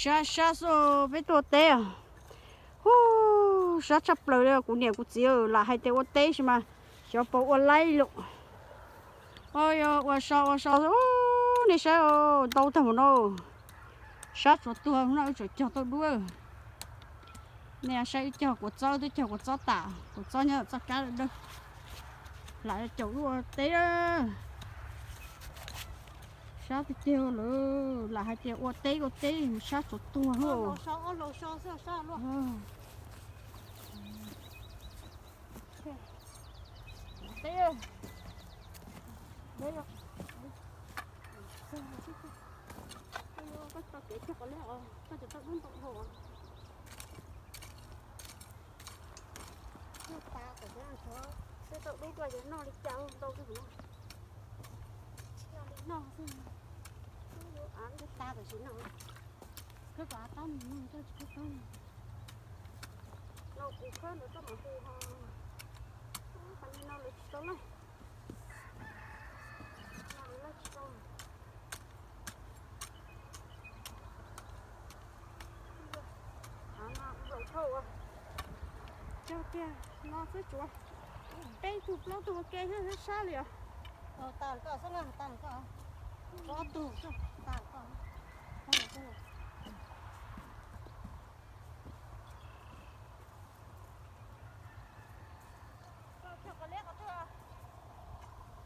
Sab sab xwb peb tuaj teb os. Hu, sab tshaj plaws li kuv niam kuv txiv lam hais tias ua teb sis mas xyov puas ua laib lawm. Yog ua so ua so, nej saib ntau tag mus no. Sab tsuav tuag no wb tseem cog tau duab. Nej saib wb cog kua txob, twb cog kua txob tas, kua txob nyob txoj kab dawb. Lam caum wb ua teb. Sab tiag tiag lawm, lam hais tias ua teb ua teb sab tsuav tuag. Koj tau kev cog qos liab os, koj tseem tau dub ntau dhau. Noj tas tam sim no, xwb tau dub dua ces noj li cas ntau xwb no. Noj li noj xwb. Av twb tas tam sim no. Khawb kom av tab mus no, koj tsis khawb tab. No kuv khawb ntawd koj mam hu ho. Qhov no lawv tsis tau lawm. No lawv tsis tau. Av no nplaum dhau. Cog tiag no xwb tsuav peb tug plaub tug ua ke thiab sab li os. Tas koj xwb na, tas koj. Ob tug tas koj.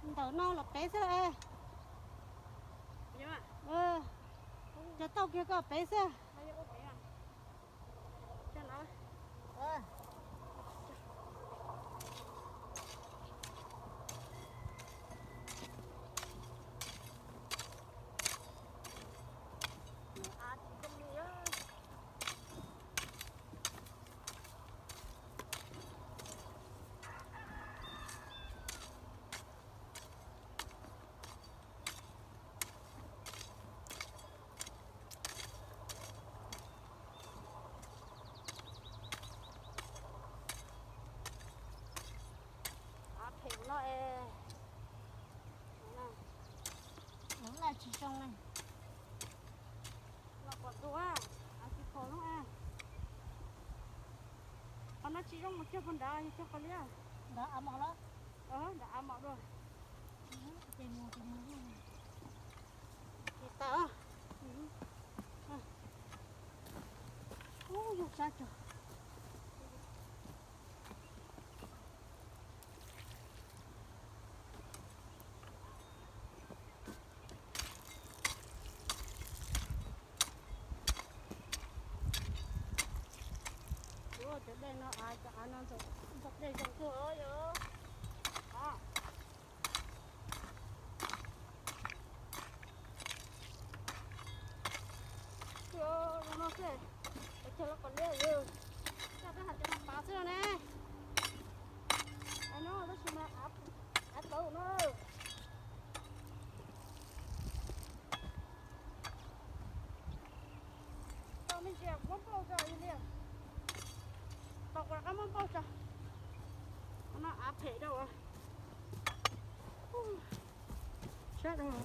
Ntawm no los pem xwb. Cov tauj kiag koj pem xwb. Av phem no es. Lawv laj tsis zoo ne. Los kom ntug, av tsis pom no. Qhov no tsis zoo mus cog puag nrad, yog cog qhov liab. Nrad av mos los? Nrad av mos dua. Ces mus ces mus. Ces tas. Ub, yog sab cog. Ua cov dej no, cov av no ntxhov dej zoo kawg yog. Zoo no xwb, cog los qos liab yog. Coj peb hais tias no pav xwb no ne. Av no tab sis mas av tawv no. Tau me ntsis muab npauj tso li. Tau kuv rov qab muab npauj tso. No av phem dua. Sab dua.